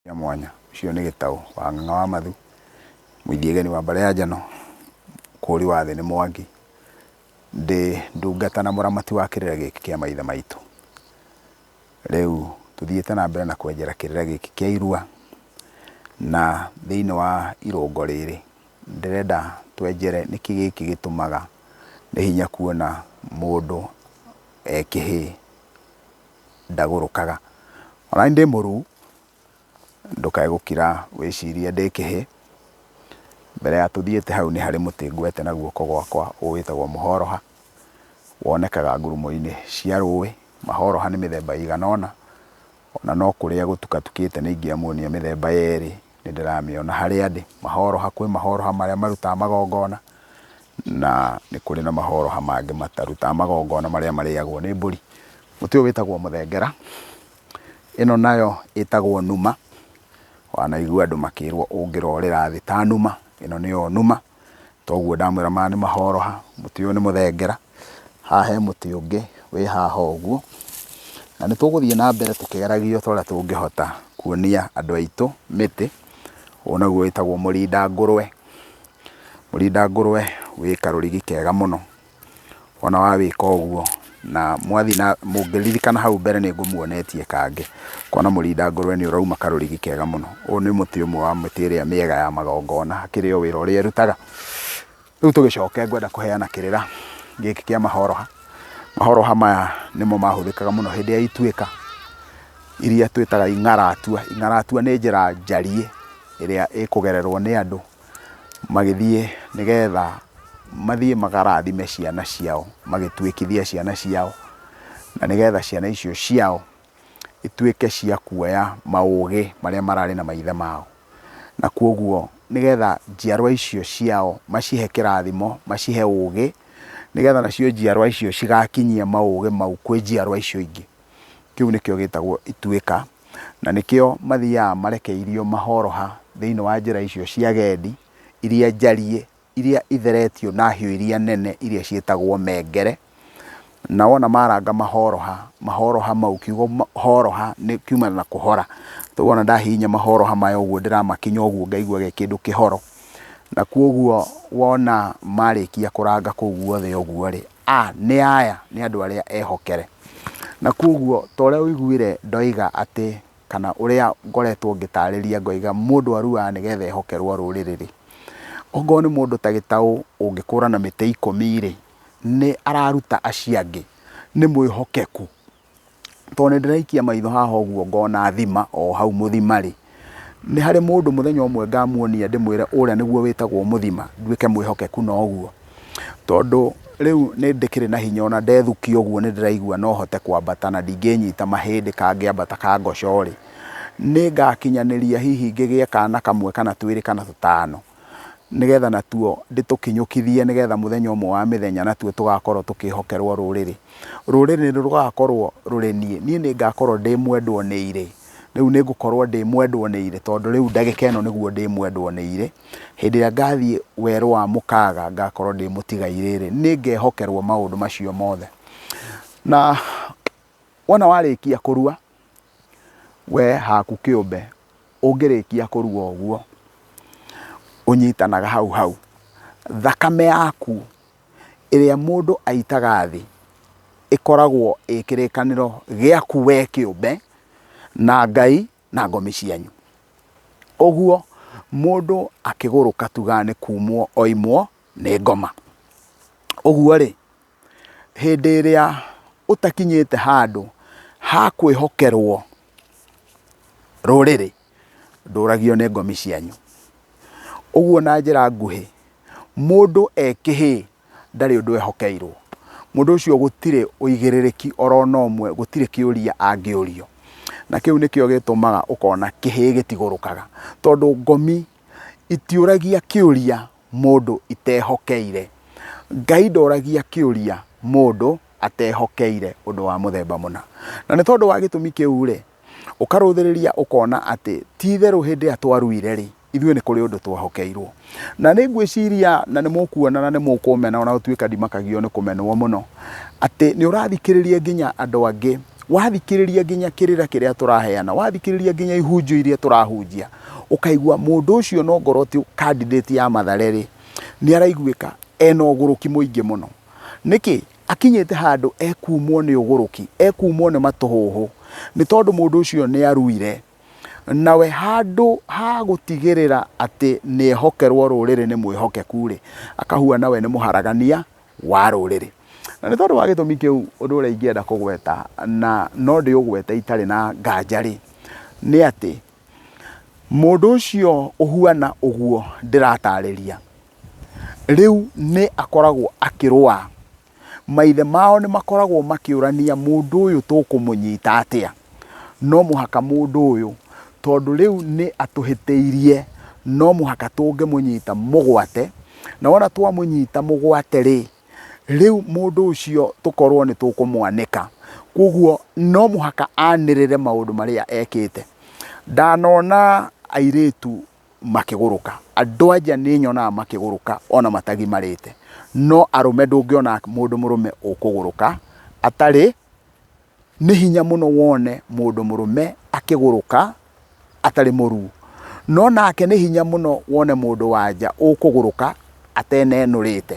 Cia mwanya. Ũcio nĩ Gĩtaũ wa Ng'ang'a wa Mathu, mũithiegeni wa mbarĩ ya Njano, mũkũri wa thĩ nĩ Mwangi. Ndĩ ndungata na mũramati wa kĩrĩra gĩkĩ kĩa maithe maitũ. Rĩu tũthiĩte na mbere na kwenjera kĩrĩra gĩkĩ kĩa irua, na thĩinĩ wa irũngo rĩrĩ, ndĩrenda twenjere nĩkĩ gĩkĩ gĩtũmaga nĩ hinya kuona mũndũ e kĩhĩĩ ndagũrũkaga. Ona niĩ ndĩ mũruu, Ndũkae gũkira wĩcirie ndĩ kĩhĩ. Mbere ya tũthiĩte hau nĩ harĩ mũtĩ ngwete na guoko gwakwa ũyũ wĩtagwo mũhoroha. Wonekaga ngurumo-inĩ cia rũĩ. Mahoroha nĩ mĩthemba ĩigana ũna, ona no kũrĩa gũtukatukĩte nĩ ingĩamuonia mĩthemba yerĩ nĩ ndĩramĩona harĩa ndĩ. Mahoroha kwĩ mahoroha marĩa marutaga magongona na nĩ kũrĩ na mahoroha mangĩ matarutaga magongona marĩa marĩagwo nĩ mbũri. Mũtĩ ũyũ wĩtagwo mũthengera. Ĩno nayo ĩtagwo numa, wanaigua andũ makĩrwo ũngĩrorĩra thĩ ta numa, ĩno nĩyo numa, toguo ndamwĩra maya nĩ mahoroha, mũtĩ ũyũ nĩ mũthengera, haha he mũtĩ ũngĩ wĩ haha ũguo, na nĩ tũgũthiĩ na mbere tũkĩgeragia o ta ũrĩa tũngĩhota kuonia andũ aitũ mĩtĩ, ũyũ naguo wĩtagwo mũrinda ngũrwe, mũrinda ngũrwe wĩ karũrigi kega mũno. Wona wawĩka ũguo, na mwathiĩ na mũngĩririkana hau mbere nĩ ngũmuonetie kangĩ, ũkona mũrinda ngũrwe nĩ ũrauma karũrigi kega mũno. Ũyũ nĩ mũtĩ ũmwe wa mĩtĩ ĩrĩa mĩega ya magongona, hakĩrĩ o wĩra ũrĩa ĩrutaga. Rĩu tũgĩcoke ngwenda kũheana kĩrĩra gĩkĩ kĩa mahoroha. Mahoroha maya nĩmo mahũthĩkaga mũno hĩndĩ ya ituĩka, iria twĩtaga ing'aratua. Ing'aratua nĩ njĩra njariĩ ĩrĩa ĩkũgererwo nĩ andũ magĩthiĩ nĩgetha mathiĩ makarathime ciana ciao, magĩtuĩkithia ciana ciao, na nĩgetha ciana icio ciao ituĩke cia kuoya maũgĩ marĩa mararĩ na maithe mao. Na kwoguo nĩgetha njiarwa icio ciao macihe kĩrathimo, macihe ũgĩ, nĩgetha nacio njiarwa icio cigakinyia maũgĩ mau kwĩ njiarwa icio ingĩ. Kĩu nĩkĩo gĩtagwo ituĩka. Na nĩkĩo mathiaga marekeirio mahoroha thĩinĩ wa njĩra icio cia agendi, iria njariĩ, iria itheretio na hiũ iria nene iria ciĩtagwo mengere. Na wona maranga mahoroha, mahoroha mau, kiugo horoha nĩ kiumana na kũhora. Rĩu wona ndahihinya mahoroha maya ũguo ndĩramakinya ũguo ngaigua ge kĩndũ kĩhoro. Na kwoguo wona marĩkia kũranga kũu guothe ũguo rĩ, a nĩ aya nĩ andũ arĩa ehokere. Na kwoguo ta ũrĩa ũiguire ndoiga atĩ kana ũrĩa ngoretwo ngĩtarĩria ngoiga mũndũ aruaga nĩgetha ehokerwo rũrĩrĩ rĩ, okorwo nĩ mũndũ ta gĩtaũ ũngĩkũrana mĩtĩ ikũmi rĩ, nĩ araruta acio angĩ, nĩ mwĩhokeku. Tondũ nĩ ndĩraikia maitho haha ũguo ngona thima o hau mũthima rĩ, nĩ harĩ mũndũ mũthenya ũmwe ngamuonia ndĩmwĩre ũrĩa nĩguo wĩtagwo mũthima, nduĩke mwĩhokeku na ũguo. Tondũ rĩu nĩ ndĩkĩrĩ na hinya ona ndethukia ũguo nĩ ndĩraigua no hote kwambata na ndingĩnyita mahĩndĩ kangĩambata kangoco rĩ, nĩ ngakinyanĩria hihi ngĩgĩe kana kamwe kana twĩrĩ kana tũtano. Nĩgetha natuo ndĩtũkinyũkithie nĩgetha mũthenya ũmwe wa mĩthenya natuo tũgakorwo tũkĩhokerwo rũrĩrĩ. Rũrĩrĩ nĩ rũgakorwo rũrĩ niĩ, niĩ nĩ ngakorwo ndĩ mwendwo nĩ irĩ. Rĩu nĩ ngũkorwo ndĩ mwendwo nĩ irĩ tondũ rĩu ndagĩka ĩno nĩguo ndĩ mwendwo nĩ irĩ. Hĩndĩ ĩrĩa ngathiĩ werũ wa mũkaga ngakorwo ndĩ mũtigairĩ rĩ, nĩ ngehokerwo maũndũ macio mothe. Na wona warĩkia kũrua, we haku kĩũmbe ũngĩrĩkia kũrua ũguo, ũnyitanaga hau hau. Thakame yaku ĩrĩa mũndũ aitaga thĩ, ĩkoragwo ĩ kĩrĩkanĩro gĩaku we kĩũmbe na Ngai na ngomi cianyu. Ũguo mũndũ akĩgũrũka tugaga nĩ kumwo oimwo nĩ ngoma. Ũguo rĩ, hĩndĩ ĩrĩa ũtakinyĩte handũ ha kwĩhokerwo rũrĩrĩ, ndũragio nĩ ngomi cianyu. Ũguo na njĩra nguhĩ, mũndũ e kĩhĩĩ ndarĩ ũndũ ehokeirwo. Mũndũ ũcio gũtirĩ ũigĩrĩrĩki oro na ũmwe, gũtirĩ kĩũria angĩũrio. Na kĩu nĩkĩo gĩtũmaga ũkona kĩhĩĩ gĩtigũrũkaga, tondũ ngomi itiũragia kĩũria mũndũ itehokeire. Ngai ndoragia kĩũria mũndũ atehokeire ũndũ wa mũthemba mũna. Na nĩ tondũ wa gĩtũmi kĩu rĩ, ũkarũthĩrĩria ũkona atĩ ti itherũ hĩndĩ ĩrĩa twaruire rĩ, ithuĩ nĩ kũrĩ ũndũ twehokeirwo. Na nĩ ngwĩciria na nĩ mũkuona na nĩ mũkũmena ona gũtuĩka ndimakagio nĩ kũmenwo mũno, atĩ nĩ ũrathikĩrĩria nginya andũ angĩ Wathikĩrĩria nginya kĩrĩra kĩrĩa tũraheana, wathikĩrĩria nginya ihunjio iria tũrahunjia, ũkaigua mũndũ ũcio no ngorwo ti candidate ya Mathare rĩ, nĩ araiguĩka ena ũgũrũki mũingĩ mũno. Nĩkĩ? Akinyĩte handũ ekumwo nĩ ũgũrũki, ekumwo nĩ matũhũhũ, nĩ tondũ mũndũ ũcio nĩ aruire. Nawe handũ ha gũtigĩrĩra atĩ nĩ ehokerwo rũrĩrĩ nĩ mwĩhokeku rĩ, akahuana we nĩ mũharagania wa rũrĩrĩ. Na nĩ tondũ wa gĩtũmi kĩu ũndũ ũrĩa ingĩenda kũgweta na no ndĩũgwete itarĩ na nganja rĩ, nĩ atĩ mũndũ ũcio ũhuana ũguo ndĩratarĩria, rĩu nĩ akoragwo akĩrũa. Maithe mao nĩ makoragwo makĩũrania mũndũ ũyũ tũkũmũnyita atĩa? No mũhaka mũndũ ũyũ tondũ rĩu nĩ atũhĩtĩirie, no mũhaka tũngĩmũnyita mũgwate, na wona twamũnyita mũgwate rĩ, rĩu mũndũ ũcio tũkorwo nĩ tũkũmwanĩka. Koguo no mũhaka anĩrĩre maũndũ marĩa ekĩte. Ndanona airĩtu makĩgũrũka, andũ a nja nĩ nyonaga makĩgũrũka ona matagimarĩte, no arũme ndũngĩona mũndũ mũrũme ũkũgũrũka atarĩ, nĩ hinya mũno wone mũndũ mũrũme akĩgũrũka atarĩ mũruu. No nake nĩ hinya mũno wone mũndũ wa nja ũkũgũrũka atenenũrĩte.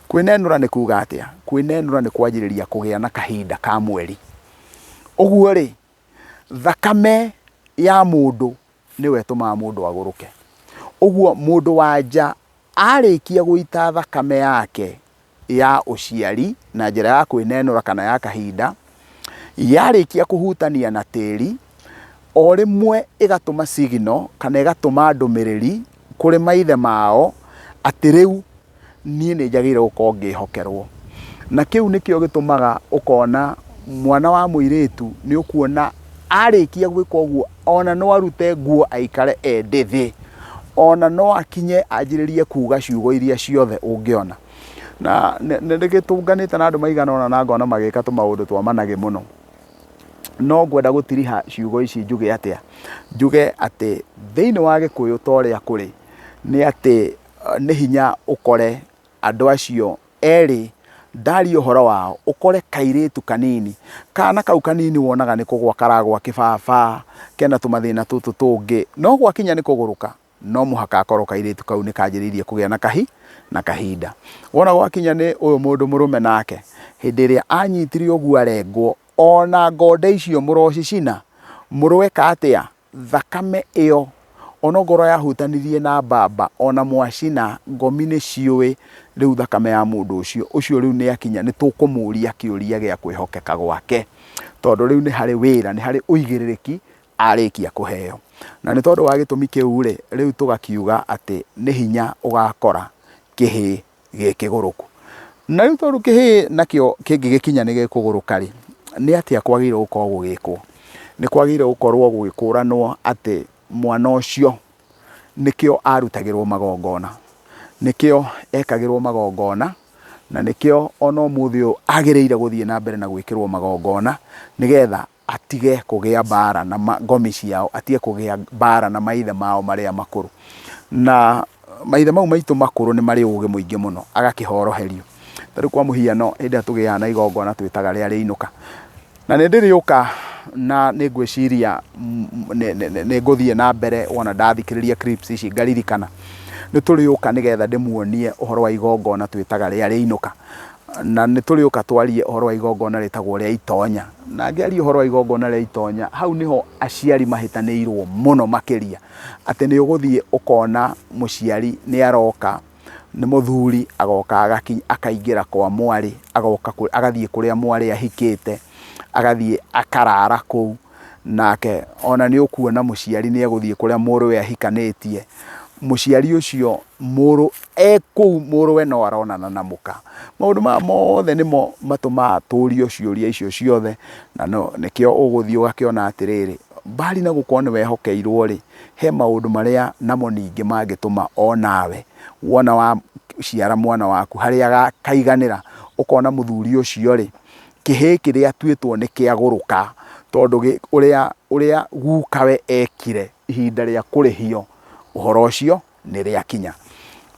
Kwĩnenũra nĩ kuga atĩa? Kwĩnenũra nĩ kwanjĩrĩria kũgĩa na kahinda ka mweri. Ũguo rĩ, thakame ya mũndũ nĩyo ĩtũmaga mũndũ agũrũke. Ũguo mũndũ wa nja arĩkia gũita thakame yake ya ũciari na njĩra ya kwĩnenũra kana ya kahinda, yarĩkia kũhutania na tĩri, o rĩmwe ĩgatũma signal kana ĩgatũma ndũmĩrĩri kũrĩ maithe mao atĩ rĩu niĩ nĩ njagĩrĩire gũkorwo ngĩhokerwo. Na kĩu nĩkĩo gĩtũmaga ũkona mwana wa mũirĩtu nĩ ũkuona arĩkia gwĩka ũguo ona no arute nguo aikare e ndĩthĩ. Ona no akinye anjĩrĩrie kuga ciugo iria ciothe ũngĩona. Na nĩ ndĩgĩtũnganĩte na andũ maigana ũna na ngona magĩka tũmaũndũ twa managĩ mũno. No ngwenda gũtiriha ciugo ici njuge atĩa? Njuge atĩ thĩinĩ wa Gĩkũyũ ta ũrĩa kũrĩ, nĩ atĩ nĩ hinya ũkore andũ acio erĩ ndaria ũhoro wao, ũkore kairĩtu kanini, kana kau kanini wonaga nĩ kũgwa karagwa kĩbaba, kena tũmathĩna tũtũ tũngĩ, no gwakinya nĩ kũgũrũka, no mũhaka akorwo kairĩtu kau nĩ kanjĩrĩirie kũgĩa na kahi, na kahinda. Wona gwakinya nĩ ũyũ mũndũ mũrũme nake, hĩndĩ ĩrĩa anyitire ũguo arengwo, ona ngonde icio mũrocicina, mũrweka atĩa? Thakame ĩyo onokorwo yahutanirie na mbamba ona mwacina ngomi nĩ ciũĩ rĩu thakame ya mũndũ ũcio, ũcio rĩu nĩ akinya nĩ tũkũmũria kĩũria gĩa kwĩhokeka gwake, tondũ rĩu nĩ harĩ wĩra, nĩ harĩ ũigĩrĩrĩki arĩkia kũheo. Na nĩ tondũ wa gĩtũmi kĩu rĩ, rĩu tũgakiuga atĩ nĩ hinya ũgakora kĩhĩĩ gĩ kĩgũrũku. Na rĩu tondũ kĩhĩĩ nakĩo kĩngĩgĩkinya nĩ gĩkũgũrũka rĩ, nĩ atĩa kwagĩrĩirwo gũkorwo gũgĩkwo? Nĩ kwagĩrĩire gũkorwo gũgĩkũranwo atĩ mwana ũcio nĩkĩo arutagĩrwo magongona, nĩkĩo ekagĩrwo magongona, na nĩkĩo ona ũmũthĩ ũyũ agĩrĩire gũthiĩ na mbere na gwĩkĩrwo magongona, nĩgetha atige kũgĩa mbara na ngomi ciao, atige kũgĩa mbara na maithe mao marĩa makũrũ. Na maithe mau maitũ makũrũ nĩ marĩ ũgĩ mũingĩ mũno, agakĩhoroherio. Ta rĩu kwa mũhiano hĩndĩ ĩrĩa tũgĩaga na igongona twĩtaga rĩa rĩinũka, na nĩ ndĩrĩũka na nĩ ngwĩciria nĩ ngũthiĩ na mbere wona ndathikĩrĩria clips ici ngaririkana, nĩ tũrĩũka nĩgetha ndĩmuonie ũhoro wa igongona twĩtaga rĩa rĩinũka. Na nĩ tũrĩũka twarie ũhoro wa igongona rĩtagwo rĩa itonya. Na ngĩaria ũhoro wa igongona rĩa itonya, hau nĩho aciari mahĩtanĩirwo mũno makĩria. Atĩ nĩ ũgũthiĩ ũkona mũciari nĩ aroka, nĩ mũthuri agoka akaingĩra kwa mwarĩ, agoka agathiĩ kũrĩa mwarĩ ahikĩte, agathiĩ akarara kũu. Nake ona nĩ ũkuona mũciari nĩ egũthiĩ kũrĩa mũrũwe ahikanĩtie. Mũciari ũcio mũrũ e kũu mũrũwe no aronana na mũka. Maũndũ maya mothe nĩmo matũmaga tũrio ciũria icio ciothe, na nĩkĩo ũgũthiĩ ũgakĩona atĩrĩrĩ, mbali na gũkorwo nĩ wehokeirwo rĩ, he maũndũ marĩa namo ningĩ mangĩtũma onawe wona waciara mwana waku harĩa akaiganĩra, ũkona mũthuri ũcio rĩ, kĩhĩĩ kĩrĩa atuĩtwo nĩ kĩagũrũka, tondũ ũrĩa ũrĩa gukawe ekire ihinda rĩa kũrĩhio ũhoro ũcio nĩ rĩakinya.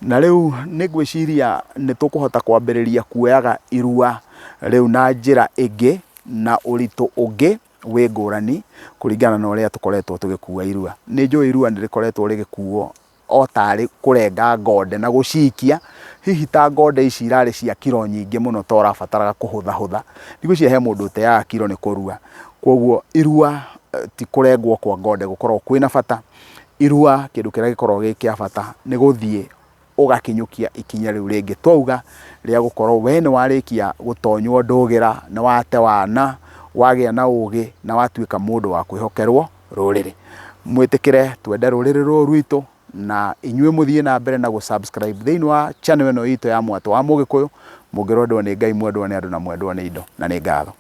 Na rĩu nĩ ngwĩciria nĩ tũkũhota kwambĩrĩria kuoyaga irua rĩu na njĩra ĩngĩ. na ũritũ ũngĩ wĩ ngũrani kũringana na ũrĩa tũkoretwo tũgĩkua irua. Nĩ njũĩ irua nĩ rĩkoretwo rĩgĩkuo o tarĩ kũrenga ngonde na gũcikia, hihi ta ngonde ici irarĩ cia kiro nyingĩ mũno ta ũrabataraga kũhũthahũtha. Ndigwĩciria he mũndũ ũteaga kiro nĩ kũrua. Kwoguo irua ti kũrengwo kwa ngonde gũkoragwo kwĩna bata. Irua kĩndũ kĩrĩa gĩkoragwo gĩ kĩa bata nĩ gũthiĩ ũgakinyũkia ikinya rĩu rĩngĩ twauga rĩa gũkorwo we nĩ warĩkia gũtonywo ndũgĩra, nĩ wate wana, wagĩa na ũgĩ na watuĩka mũndũ wa kwĩhokerwo rũrĩrĩ. Mwĩtĩkĩre twende rũrĩrĩ rũrũ rwitũ na inyuĩ mũthiĩ na mbere na gũ subscribe thĩinĩ wa channel ĩno itũ ya Mwatũ wa Mũgĩkũyũ, mũngĩrwendwo nĩ Ngai, mwendwo nĩ andũ na mwendwo nĩ indo na nĩ ngatho.